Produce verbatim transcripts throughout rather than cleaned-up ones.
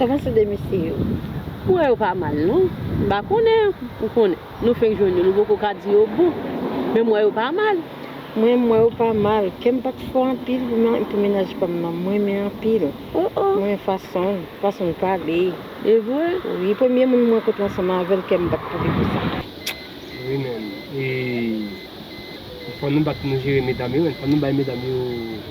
Avanse de mesye yo. M wè yo pa mal, non. M pa konnen, ou konnen. Nou fenk jwenn yo, nou poko ka di yo bon. Men m wè yo pa mal. Mwen, m wè yo pa mal. Kè m bat fò anpil pou men-, pou mennaj pa m nan. M renmen anpil. Oh, oh. Mwen, fason, fason l pale. E vre? Wi, premye moun mwen rankontre ansanm avè l, kè m bat pou li konsa. Wi, men. E, fò nou bat pou nou jere medam yo, men. Fò nou bay medam yo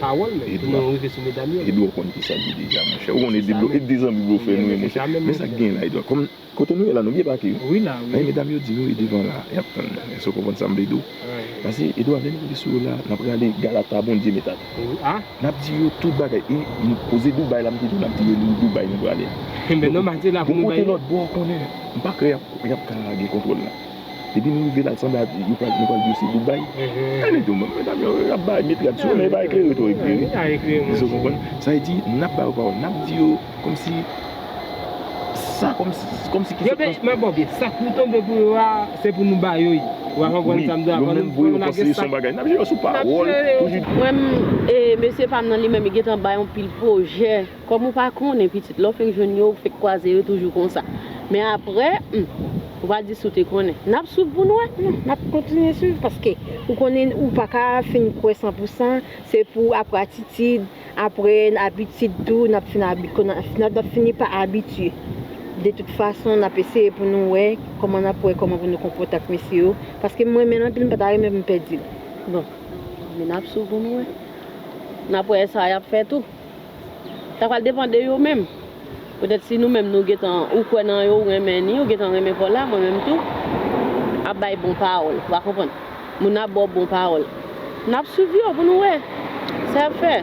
pawòl, men. Pou nou rive sou medam yo. Edouard konn ki sa l ye deja, monchè. Ou konn Edouard, Edouard zanmi blofè nou ye, monchè. Men sa k gen la, Edouard. Kòm Kote nou ye la, nou byen pake wi. Wi, la, wi. Men medam yo di nou e devan la, y ap tann nou. Èske w konprann sa m vle di w? Wi. Paske Edouard, lè nou rive sou yo la, n ap rale galata Bondye met atè. Wi, a. N ap di yo tout bagay. E nou poze Dubai la, m te di w, n ap di yo nou Dubai nou prale. Men nòmal, se la pou nou bay. Bon, kote lòt bò, w konnen, m pa kwè y ap, y ap ka gen kontwòl la. Depi nou rive la, sanble yo pral, nou pral di yo se Dubai. Mhm. E medam yo, y ap bay met rad sou yo, men yo pa eklere twò eklere. Wi, a eklere, monchè. Èske w konprann? Sa vle di, n ap ba yo pawòl, n ap di yo, kòmsi sa, kòmsi, kòmsi ki... Yo, men, men bon, byen, sa k nou tonbe pou yo a, se pou nou ba yo, wi. Ou a konprann sa m di w, yo menm vre, yo panse se yon bagay. N ap jere yo sou pawòl, toujou. Mwen, m, e, mesye pa m nan li menm, li gentan bay yon pil pwojè. Kòm ou pa konnen, pitit, lè w fenk jwenn yo, ou fenk kwaze yo toujou konsa. Men apre, hmm, ou pa di si w te konnen. N ap swiv pou nou wè. Non, n ap kontinye swiv, paske ou konnen ou pa ka fin kwè san pou san, se pou apre atitid, apre, abitid tou, n ap fin abi-, kon-, n ap, n ap fini pa abitye. De tout fason, n ap eseye pou nou wè kòman n ap wè kòman pou nou konpòte ak mesye yo. Paske m renmen l anpil, m pa ta renmen pou m pèdi l. Bon, men n ap swiv pou nou wè. N ap wè sa y ap fè tou. Sa pral depann de yo menm. Petèt si nou menm nou gentan, ou kwè nan yo, ou renmen ni, ou gentan renmen kò la, mwen menm tou, ap bay bon pawòl, ou pa konprann? Moun ap ba w bon pawòl. N ap swiv yo pou nou wè sa y ap fè.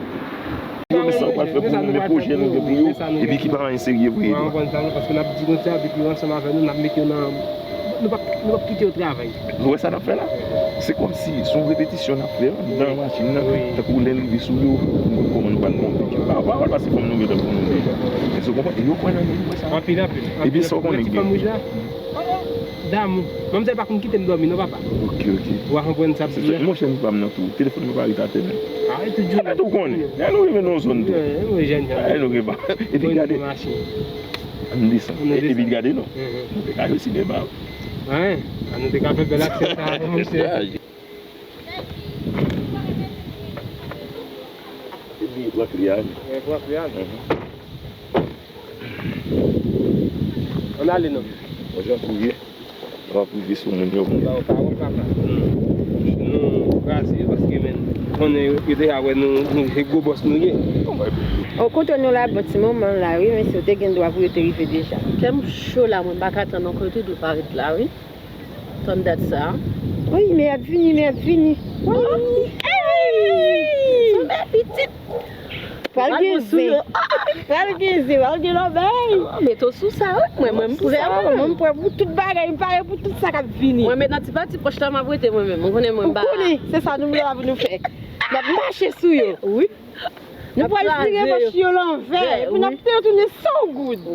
Yo, men sa w pral fè pou nou, men pwojè nou gen pou yo, epi ki pa anyen serye vre, Edouard. Ou konprann sa, non, paske n ap di konsa, depi yo ansanm avè nou, n ap mete yo nan, nou p ap, nou p ap kite yo travay. Ou wè sa n ap fè la? Se kòmsi se yon repetisyon n ap fè anndan machin nan, tankou lè n rive sou yo, pou nou wè kòman nou pral monte. Pa, pa, pa, paske kòm nou gentan pou nou deja. Èske w konprann? E yo kwè nan nou, ou wè sa? Anpil, anpil. Ebyen, sa w konnen gen. Ti fanm wouj la? Oh, oh, damou. Manmzèl pa konn kite m dòmi non, papa. Ok, ok. Ou a konprann sa m di a? Monchè, m pa m nan tou. Telefòn mwen pa ret atè menm. Ah, e tout jounen. Ou konnen. Lè nou rive nan yon zòn tou. Wi, wi, jèn jan. Lè nou rive. Epi gade. Ann desann. Epi gade non. Nou te ka jwe sinema. Wi, ann nou te ka fè bèl aksè sa, monchè. Epi pran kle a. Wi, pran kle a. Ann ale non. Bon jan pou ye. Pran prive sou moun yo. Ba yo pawòl, papa. Nou kraze yo paske, men, konnen yo, yo deja wè nou, nou se gwo bòs nou ye. Okontrè, nou la bon ti moman la, wi, men si yo te gen dwa pou yo te rive deja. Kè m cho la, mwen m pa ka tann ankò, yo tou dwe parèt la, wi. Tann dat sa. Wi, men y ap vini, men y ap vini. Wi. Wi. Pitit. Pral gen zen. Pral gen zen, pral gen lòbèy. Mete w sou sa, wi. Mwen, mwen, m prè, mwen. Mwen, m prè pou tout bagay, m pare pou tout sa k ap vini. Mwen, met nan ti pati pòch la, m ap rete mwen menm. Ou konnen mwen ba. Ou konnen, se sa nou la pou nou fè. N ap mache sou yo. Wi. Nou pral vire machin yo lanvè, epi n ap fè yo tounen san goud.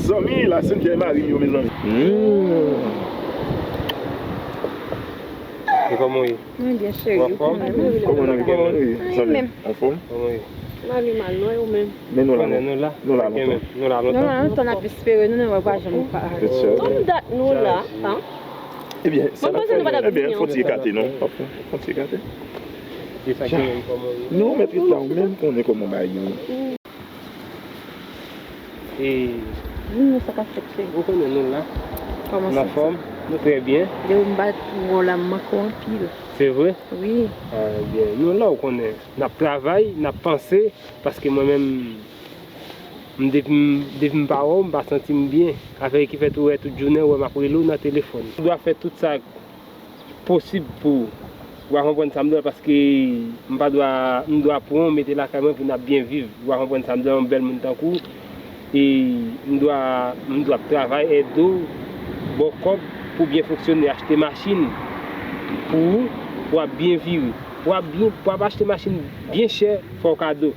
Zanmi, la Cynthia e mari m yo, mezanmi. Mm. E kòman w ye? Mwen byen, cheri. Ou anfòm? Kòman nou ye? Anfòm? Kòman w ye? Mari m al lwen, ou menm? Men nou la, nou la lontan. Nou la lontan. Nou la lontan, n ap espere nou, nou wè pa janm pa. Tann dat nou la, pa. Ebyen, sa n ap fè, ebyen, fon ti ekate non. Fon ti ekate. Non, mèt ret la, ou menm konnen kòman bagay yo ye. E, moun yo, sa k ap fèt, cheri? Ou konnen nou la. Kòman sa? N anfòm, nou trè byen. Depi m pa t wè w la, m manke w anpil. Se vre? Wi. Ah, byen. Nou la, ou konnen. N ap travay, n ap panse, paske mwen menm, m depi m, depi m pa wè w, m pa santi m byen. Afè ki fè tou wè tout jounen, wè m ap rele w nan telefòn. M dwa fè tout sa posib pou ou. Ou a konprann sa m di w la, paske m pa dwa, m dwa pran w mete lakay mwen pou n ap byen viv. Ou a konprann sa m di w la, yon bèl moun tankou w. E m dwa, m dwa ap travay, ede w, ba w kòb pou byen fonksyone, achte machin pou ou, pou w ap byen vire. W ap byen, w ap achte machin byen chè, fè w kado.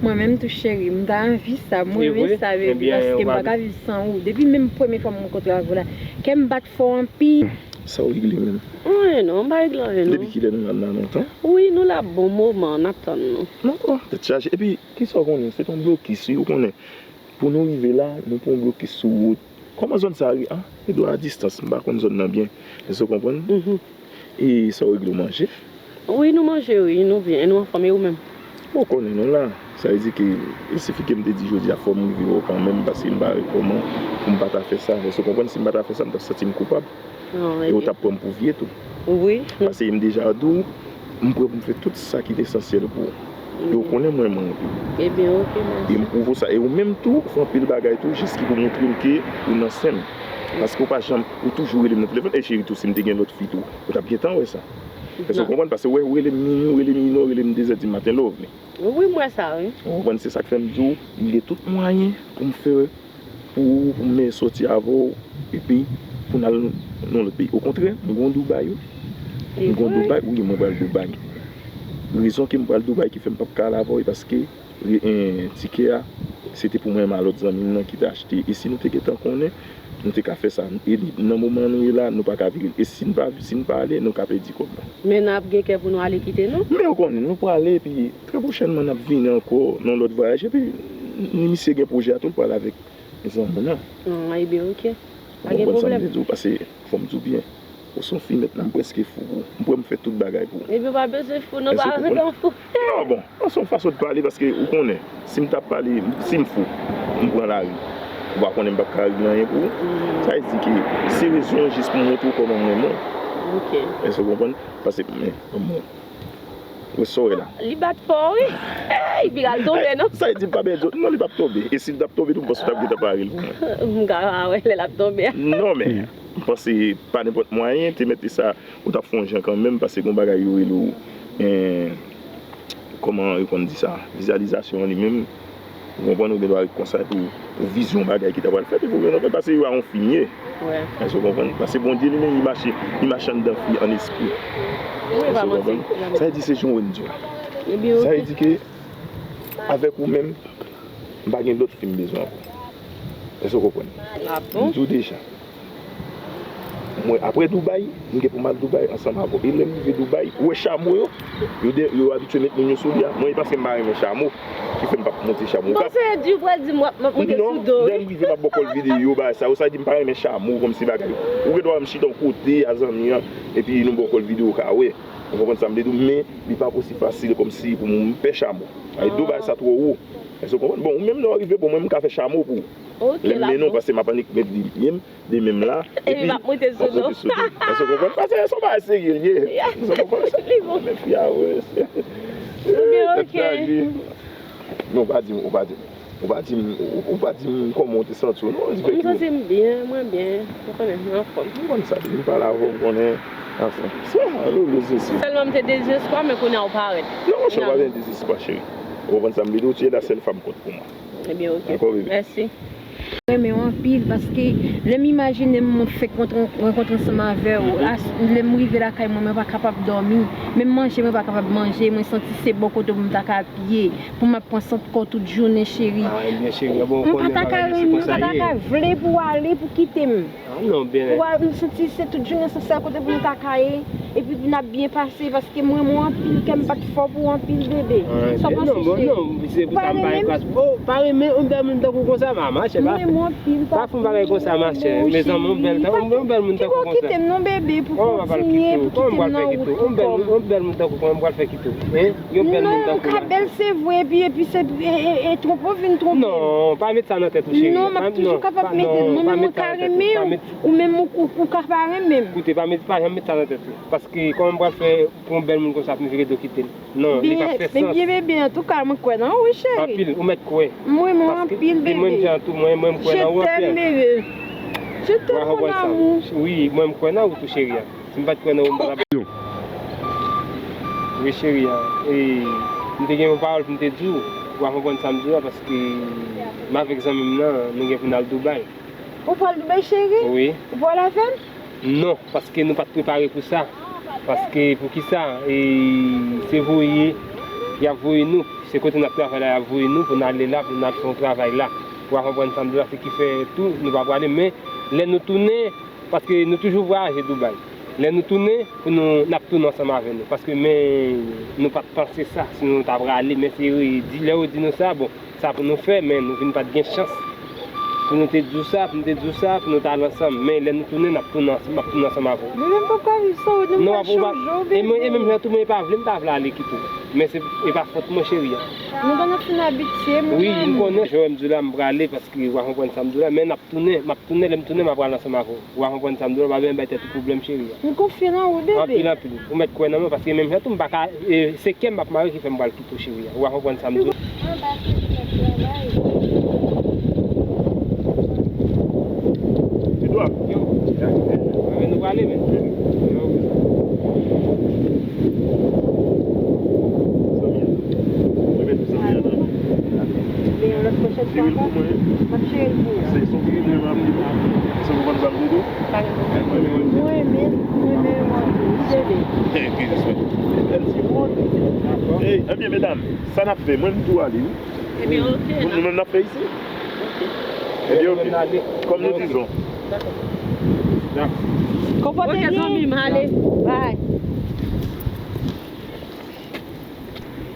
Mwen menm tou cheri, m ta anvi sa, mwen renmen sa baby, paske m pa ka viv san ou. Depi menm premye fwa m rankontre avè w la, kè m bat fò anpil. Sa w regle menm? Anyen non, m pa regle anyen non. Depi kilè nou la, n la lontan? Wi, nou la bon moman, n ap tann nou. Non, oh, tèt chaje. Epi, kisa w konnen? Se t on blokis, wi, ou konnen. Pou nou rive la, nou pran blokis sou wout. Kòman zòn sa ye? Ah, li dwe a distans, m pa konn zòn nan byen. Èske w konprann? E sa w regle w manje? Wi, nou manje wi, nou byen, nou anfòm, e ou menm? Ou konnen nou la. Sa vle di ke, e sifi ke m te di jodi a fò m rive wè w kanmenm, paske m pa wè kòman pou m pa ta fè sa. Èske w konprann? Si m pa ta fè sa, m t ap santi m koupab. E ou t ap pran m pou vye tou. Wi. Paske m deja di w, m prè pou m fè tout sa ki esansyèl pou ou. E ou konnen mwen renmen w anpil. Ebyen, oke, mèsi. E m pwouve w sa. E ou menm tou, ou fè anpil bagay tou, jis ki pou montre m ke ou nan sen m. Paske ou pa janm, ou toujou rele m nan telefòn. E cheri tou, si m te gen lòt fi tou, ou t ap gentan wè sa. Èske w konprann? Paske ou wè, ou rele m minwi, ou rele m inò, ou rele m dezè di maten, love me. Wi, m wè sa, wi. Ou konprann? Se sa k fè m di w, m gen tout mwayen pou m fè pou ou, pou m soti avè w, epi pou n al nan lòt peyi. Okontrè, m gen yon Dubai, wi. M gen yon Dubai, wi, mwen pral Dubai. Rezon ke m pral Dubai ki fè m p ap ka al avè w, e paske re- en, tikè a, se te pou mwen menm a lòt zanmi m nan ki te achte. E si nou te gentan konnen, nou te ka fè sa. E li, nan moman nou ye la, nou pa ka vire l. E si n pa, si n pa ale, nou ka pèdi kòb la. Men n ap gen kè pou nou ale kite nou? Men ou konnen, nou prale, epi trè pwochènman, n ap vini ankò nan yon lòt vwayaj. Epi, ni misye gen pwojè a tou, l prale avèk zanmi l lan. Ah, ebyen, oke. Pa gen pwoblèm. Ou konprann sa m vle di w, paske fò m di w byen. Ou se yon fi mèt la, m prèske fou pou ou. M prè m fè tout bagay pou ou. Ebyen, ou pa bezwen fou, non, pa antre nan fou. Non, bon, an se yon fason de pale, paske ou konnen, si m t ap pale, si m fou, m pran lari, ou pa konnen m p ap ka regle anyen pou ou. Sa vle di ke se rezon an jis pou m montre w kòman m renmen w. Èske w konprann? Paske, men, bon, wè sa w wè la. Li bat fò, wi. Ey, li pral tonbe, non? Sa vle di m pa bèl di w. Non, li p ap tonbe. E si l t ap tonbe tou, m panse w t ap gentan pare l pou mwen. M ka pa wè lè l ap tonbe a. Non, men, m panse pa nenpòt mwayen, te mete sa, ou t ap fè yon jan kanmenm, paske gen yon bagay yo rele w, en, kòman yo konn di sa, vizyalizasyon an li menm, ou konprann, ou gen dwa ret konsa epi w, ou vizyon yon bagay ki ta pral fèt epi w gen dwa fè l, paske yo a yon fi m ye. Èske w konprann? Paske Bondye li menm li mache, li mache anndan fi an espri. Èske w konprann? Sa vle di se jan w wè m di w la. Sa vle di ke avèk ou menm, m pa gen lòt fi m bezwen ankò. Èske w konprann? M di w deja. Mwen, apre Dubai, m gen pou m al Dubai ansanm avè w. E lè m rive Dubai, ou wè chamo yo? Yo de, yo abitye met moun yo sou li a. Mwen, e paske m pa renmen chamo ki fè m p ap monte chamo. Bon, se di w pral di m w ap monte sou do wi. Non, lè m rive, m ap ba w kòl videyo, bagay sa yo. Sa di m pa renmen chamo, kòmsi bagay. Ou gen dwa wè m chita yon kote a zanmi an, epi nou ba w kòl videyo, ou ka wè. Ou konprann sa m vle di w, men li p ap osi fasil kòmsi pou m pè chamo. Ay, do bagay sa twò wo. Èske w konprann? Bon, ou menm lè w rive, bon, mwen, m ka fè chamo pou ou. Lè m mennen w, paske m ap annik met li pye m, de men m la. Epi m ap monte sou do. Èske w konprann? Paske se yon bagay serye l ye. Èske w konprann? Li bon. Men fi a, wi. Tèt chaje. Men ou pa di m, ou pa di m. Ou pa di m, ou, ou pa di m kòman w te santi w, non. M santi m byen, mwen byen. Ou konnen, m anfòm. M konn sa, depi m pale avè w, m konnen, anfen. Sa, alo, lezesi. Sèlman m te dezespwa, men kounye a ou parèt. Non, monchè, ou pa gen dezespwa, cheri. Ou konprann sa m vle di w, ou te la sèl fanm kont pou mwen. Ebyen, oke. Dakò, bebe? Mèsi. Renmen w anpil, paske lè m imajine m fèk rankontre ansanm avè w, lè m rive lakay mwen, mwen pa kapab dòmi. Menm manje, mwen pa kapab manje. Mwen santi se bò kote w pou m ta ka apiye, pou m ap pran sant kò w tout jounen, cheri. Ah, ebyen, cheri, bon, ou konnen bagay yo se konsa ye. M pa ta ka vle pou w ale, pou kite m. Ah, non, byen. Ou wè, m santi se tout jounen se sèl kote pou nou ta ka ye, epi pou n ap byen pase, paske m renmen w anpil, kè m bat fò pou ou anpil, bebe. Sa w panse, cheri? Ou pa renmen m? Oh, pa renmen yon bèl moun tankou konsa, ma, machè, pa fè yon bagay konsa, machè. Mezanmi, yon bèl, yon bèl moun tankou konsa. Kite m non, bebe, pou kontinye, pou kite m nan wout pou kò m. Yon bèl moun tankou konsa, m pral fè kite w. Yon bèl moun tankou konsa. Non, m ka bèl, se vre, epi, epi se, e, e, e, twonpe w vin twonpe m. Non, pa met sa nan tèt ou, cheri. Non, m ap toujou kapab mete l. Mwen menm mwen ka renmen w, ou menm ou, ou, ou ka pa renmen m. Koute, pa met, pa janm met sa nan tèt ou. Paske kòman m pral fè pou yon bèl moun konsa pou m vire do kite l? Non, li p ap fè sans. Byen, bebe, antouka, mwen kwè nan ou, wi, cheri. Anpil, ou mèt kwè. M renmen w anpil, bebe. Paske, di mwen jan tou, mwen, mwen, m kwè nan ou anpil. Je t'aime, bebe. Je t'aime, mon amour. Wi, mwen, m kwè nan ou tou, cheri a. Si m pa t kwè nan ou, m pa t ap. Wi, cheri a. E, m te gen yon pawòl pou m te di w. Ou pa konprann sa m di w la, paske m avèk zanmi m nan, nou gen pou n al Dubai. Ou pral Dubai, cheri? Wi. Ou pral avè m? Non, paske nou pa t prepare pou sa. Paske poukisa, e, se voye y ap voye nou, se kote n ap travay la y ap voye nou pou n ale la, pou n al fè yon travay la. Ou a konprann sa m di w la, se ki fè tou nou pa prale, men lè nou tounen, paske nou toujou vwayaje Dubai. Lè nou tounen, pou nou, n ap tounen ansanm avè nou. Paske men nou pa t panse sa, si nou ta prale, men se yo di, lè yo di nou sa, bon, sa pou nou fè, men nou vin pa t gen chans. Pou nou te di w sa, pou nou te di w sa, pou nou t al ansanm. Men lè nou tounen, n ap tounen ansanm, m ap tounen ansanm avè w. Mwen menm poko viv sa, ou di m pa chanje w, bebe. E mwen, e menm jan tou, mwen pa vle, m ta vle ale kite w. Men se, e pa fòt mwen, cheri a. Nou konn ap fin abitye, mwen. Wi, m konnen, jan w wè m di w la, m prale, paske w a konprann sa m di w la, men n ap tounen, m ap tounen, lè m tounen, m ap prale ansanm avè w. Ou a konprann sa m di w la, pa bezwen bay tèt ou pwoblèm, cheri a. M konfye nan ou, bebe. Anpil, anpil. Ou mèt kwè nan mwen, paske menm jan tou, m pa ka, e, se kè m ap mare ki fè m pral kite w, cheri a. Ou a konprann sa m di w la. Edouard. Yo. Yo. Mwen, nou prale, men. Yo. Zanmi an. Mwen met zanmi an nan. Men yon lòt pwochèn fwa ankò, m ap cheri l pou ou. Se son ki renmen anpil. Se ou konn sa m di tou? Mwen renmen, mwen renmen, mwen renmen. Hey, ebyen, medam, sa n ap fè? Mwen, m tou ale, wi. Ebyen, oke. Nou menm, n ap fè isi? Ebyen, oke. Kòm nou di zon. Konpòte byen. Oke, zanmi m, ale. Bye.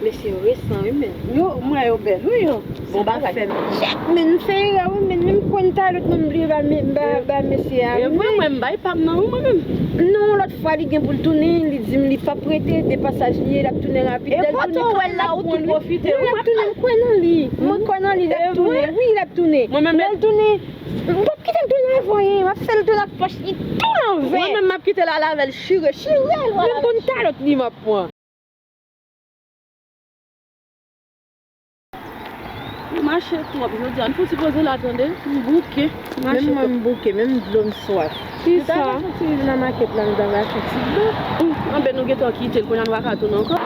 Mesye yo resan, wi, men. Yo, m wè yo bèl, wi, yo. Bon, ba fè m. Chèk, men, m fè erè, wi, men, menm kwen talè, mwen bliye ba, ba, ba mesye a. E mwen, mwen, m bay pa m nan, wi, mwen menm. Non, lòt fwa, li gen pou l tounen, li di m li p ap rete, de pasaj li ye, l ap tounen rapid. Lè l tounen, kote w wè l la, ou tou pwofite, wi, l ap tounen, m kwè nan li. Mwen kwè nan li, l ap tounen, wi, l ap tounen. Lè l tounen, m p ap kite l tounen avè anyen, m ap fè l tounen ak pòch li tou lanvè. Mwen menm, m ap kite l al avè l chire, chire l, menm konn talòt li m ap pran. Nou mache twòp jodi a. Nou fouti poze la tande. M bouke. Menm mwen m bouke, menm dlo m swaf. Kisa? Nou ta va soti nan makèt la, nou ta va achte ti dlo. Anben nou gentan kite l, kounye a nou pa ka tounen ankò.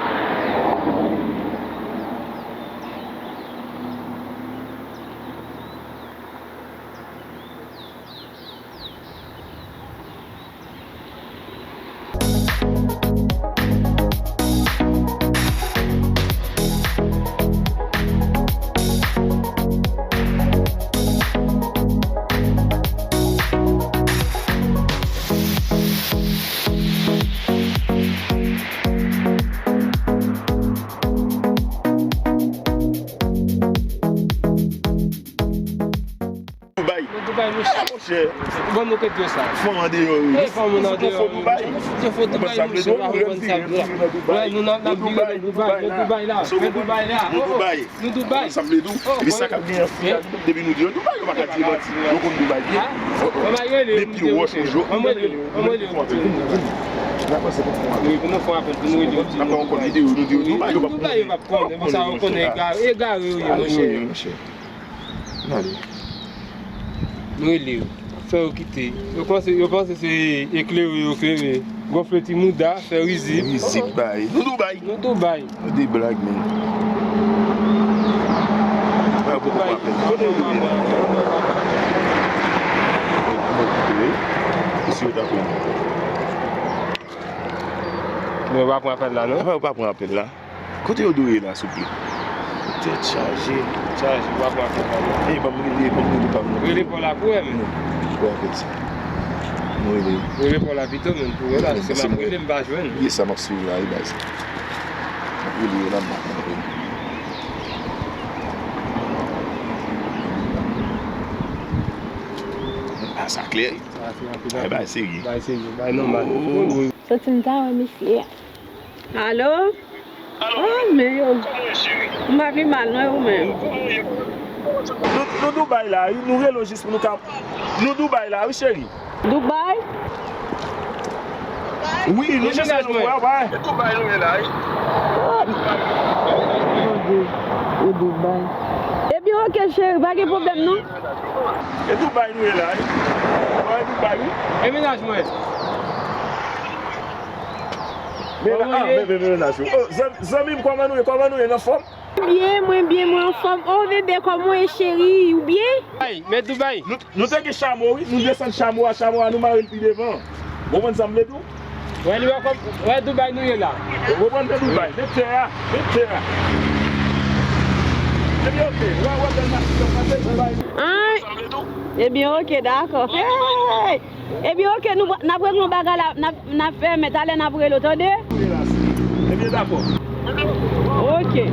Dubai. Nou Dubai, monchè. Ah, monchè. Bon, nou te di sa. Fanm andeyò, wi. E, fanm andeyò, wi. Fò Dubai. Fò Dubai, monchè. Wè, nou nan, nan Dubai, nou Dubai la. Nou Dubai la. Nou Dubai. Nou Dubai. Sa vle di, epi sa k ap gen an, depi nou di yo Dubai, yo pa ka di manti. Yo konn Dubai byen. Depi wòch ou jo. Wi, pou nou fè apèl, pou nou rele yo. N ap fè yon videyo, nou di yo Dubai, yo p ap konnen. Sa yo konnen, egare yo ye, monchè. N ale. Nou rele yo. Fè yo kite. Yo panse, yo panse se eklere yo klere. Gonfle ti mouda, fè rizib. Rizib bay. Nou Dubai. Nou Dubai. Nou de blag, men. Mwen poko pa pè. Kote yo ye la? Mwen kite. E si yo ta konnen? Men yo pa pran apèl la, non? Apa yo pa pran apèl la? Kote yo dwe ye la, souple? Tèt chaje. Chaje, w ap wè afè pa bon. Ey, ban m rele, ban m rele pa m nan. Rele pa w la pou wè, men. Non, m pa fè sa. M rele. Rele pa w la pito, men, pou wè la, paske m ap rele, m pa jwenn. Ye sa m ap swiv la, wi, baz. M ap rele yo la, m pa konn rele. Ah, sa klè, wi. Sa, se anpil, anpil. Bagay serye. Bagay serye, bagay nòmal. Santi m ta wè mesye a. Alo? Oh, men yo. M pa pi mal, non, ou menm? Nou, nou Dubai la, wi. Nou rele w jis pou nou ka. Nou Dubai la, wi, cheri. Dubai? Wi, nou jis rele w, wè, wè. E Dubai nou ye la, wi. Oh, mon Dieu. E Dubai. Ebyen, oke, cheri, pa gen pwoblèm, non. E Dubai nou ye la, wi. Wè, Dubai, wi. E mennaj mwen? Men, ah, men, men, men, men, oh, zanmi, zanmi m, kòman nou ye? Kòman nou ye? Nan fòm? Byen, mwen byen, mwen anfòm. Oh, bebe, kòman w ye, cheri? Ou byen? Ay, men Dubai. Nou, nou te gen chamo, wi. Nou desann chamo a, chamo a, nou mare l pi devan. Ou konprann sa m vle di w? Wè li wè kòm, wè Dubai nou ye la. Ou konprann se Dubai, met tè a, met tè a. Ebyen, oke, wè, wè, bèl masin, wè, wè, bèl Dubai. Ay. Ebyen, oke, dakò. Hey! Ebyen, oke, nou, n ap regle yon bagay la, n ap, n ap fèmen, talè n ap rele w, tande? Ebyen, dakò. Oke.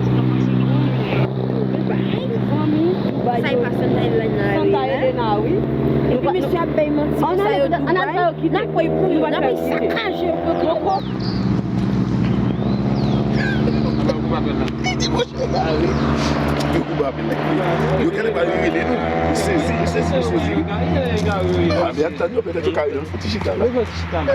Dubai. Mezanmi, Dubai. Sa e pa Santa Elena, Santa Elena, wi. Epi mesye ap bay manti, oh, non, sa yo, Dubai. N ap pran yo kite. N ap pran yo pou yo, n ap sakaje yo pou yo kite. Li di, "Monchè, yo bare." Yo koupab, nèg. Yo genlè pa rele nou. Yo sezi, yo sezi, yo sezi. Ah, men ap tann yo, petèt yo ka rele nou. Ti chita la. Yo fè ti chita la.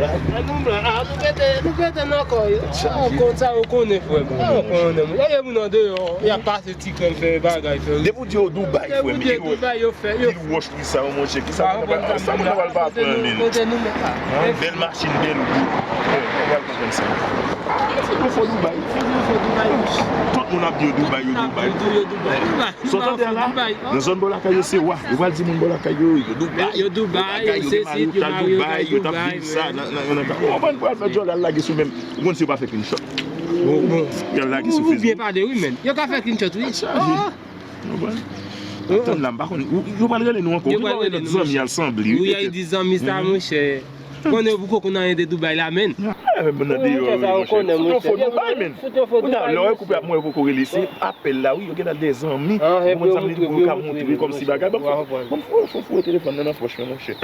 Ah, nou blan, ah, nou pete, nou pete nan kò yo. Sa w konn, sa yo konnen, frè m. Sa yo konnen. Yo ye moun andeyò, y ap pase ti krèm, fè bagay, fè. Depi w di yo Dubai, frè m, yo di yo Dubai, yo fè, yo pil wòch li sa yo, monchè, ki sa moun nan pral, sa moun nan pral pa pran, men. Kote nou, kote nou, men. Bèl machin, bèl wout. Yo pral konprann sa. Se yon fo Dubai. Tout moun ap di yo Dubai, yo Dubai. Yo Dubai. Sa w tande a la? Nan zòn bò lakay yo, se wa. Yo pral di moun bò lakay yo, yo Dubai. Yo Dubai, yo sesi, yo ta Dubai, yo ta viv sa. Nan, nan, nan, nan, ou konprann, pou al fè djòl, al lage sou menm. Ou konn si yo pa fè screenshot. Bon, bon. Y al lage sou Facebook. Ou byen pale, wi, men. Yo ka fè screenshot, wi. Ou konprann? Tann la, m pa konn. Ou, yo pral rele nou ankò. Ou gen dwa wè lòt zanmi al sanble, wi, petèt. Wi, y a di zanmi sa, monchè. Konnen yo poko konn anyen de Dubai la, men. Ah, men moun nan deyò, wi, monchè. Fout yon fo Dubai, men. Fout yon fo Dubai. Lè w koupe ap mwen, yo poko rele, se apèl la, wi, yo genlè de zanmi. Ou konn sa m di, pou yo ka montre kòmsi bagay. Ban m fou, fou, fou telefòn nan nan pòch mwen, monchè.